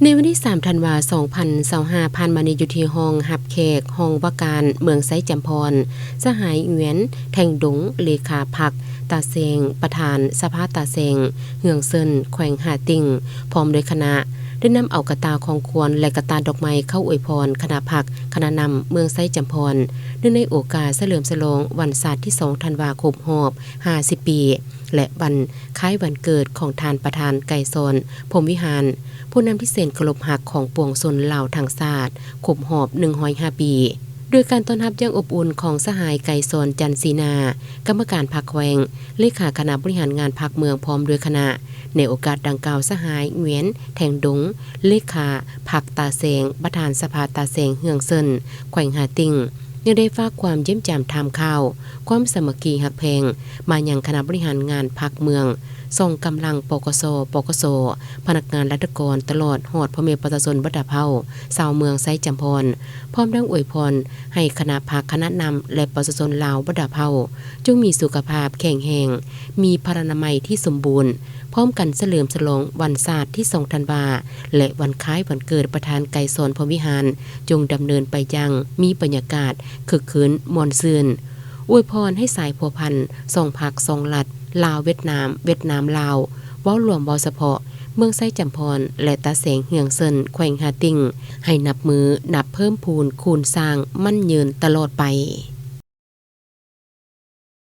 ໃນວັນທີສາມ ທັນວາ ສອງພັນຊາວຫ້າ ຜ່ານມານີ້ ຢູ່ທີ່ຫ້ອງຮັບແຂກ ຫ້ອງວ່າການເມືອງໄຊຈຳພອນ, ສະຫາຍ ຫງວຽນ ແທງດົງ ເລຂາພັກຕາແຊງ, ປະທານສະພາຕາແຊງເຮືອງເຊິນ ແຂວງຫາຕິ່ງ ພ້ອມດ້ວຍຄະນະ ໄດ້ນຳເອົາກະຕ່າຂອງຂວັນ ແລະ ກະຕ່າດອກໄມ້ເຂົ້າອວຍພອນຄະນະພັກ, ຄະນະນຳເມືອງໄຊຈຳພອນ ເນື່ອງໃນໂອກາດສະເຫຼີມສະຫຼອງວັນຊາດທີສອງ ທັນວາ ຄົບຮອບຫ້າສິບປີ ແລະ ວັນຄ້າຍວັນເກີດຂອງທ່ານປະທານໄກສອນ ພົມວິຫານ ຜູ້ນຳທີ່ແສນເຄົາລົບຮັກຂອງປວງຊົນລາວທັງຊາດ ຄົບຮອບໜຶ່ງຮ້ອຍຫ້າປີ ໂດຍການຕ້ອນຮັບຢ່າງອົບອຸ່ນຂອງສະຫາຍ ໄກສອນ ຈັນສີນາ ກຳມະການພັກແຂວງ, ເລຂາຄະນະບໍລິຫານງານພັກເມືອງ ພ້ອມດ້ວຍຄະນະ. ໃນໂອກາດດັ່ງກ່າວ ສະຫາຍ ຫງວຽນ ແທງດົງ ເລຂາພັກຕາແຊງ, ປະທານສະພາຕາແຊງເຮືອງເຊິນ ແຂວງຫາຕິ່ງ ຍັງໄດ້ຝາກຄວາມຢ້ຽມຢາມຖາມຂ່າວ, ຄວາມສາມັກຄີຮັກແພງ ມາຍັງຄະນະບໍລິຫານງານພັກເມືອງ, ສອງກຳລັງ ປກສ, ປກສ, ພະນັກງານລັດຖະກອນ ຕະຫຼອດຮອດພໍ່ແມ່ປະຊາຊົນບັນດາເຜົ່າ ຊາວເມືອງໄຊຈຳພອນ, ພ້ອມທັງອວຍພອນໃຫ້ຄະນະພັກ, ຄະນະນຳ ແລະ ປະຊາຊົນລາວບັນດາເຜົ່າ ຈົ່ງມີສຸຂະພາບແຂງແຮງ, ມີພະລານາໄມທີ່ສົມບູນ, ພ້ອມກັນສະເຫຼີມສະຫຼອງວັນຊາດທີສອງ ທັນວາ ແລະ ວັນຄ້າຍວັນເກີດປະທານໄກສອນ ພົມວິຫານ ຈົ່ງດຳເນີນໄປຢ່າງມີບັນຍາກາດຄຶກຄື້ນມ່ວນຊື່ນ. ອວຍພອນໃຫ້ສາຍພົວພັນສອງພັກສອງລັດ ລາວ-ຫວຽດນາມ, ຫວຽດນາມ-ລາວ ເວົ້າລວມເວົ້າສະເພາະ ເມືອງໄຊຈຳພອນ ແລະ ຕາແສງເຮືອງເຊິນ ແຂວງຫາຕິ່ງ ໃຫ້ນັບມື້ນັບເພີ່ມພູນຄູນສ້າງ ໝັ້ນຍືນຕະຫຼອດໄປ.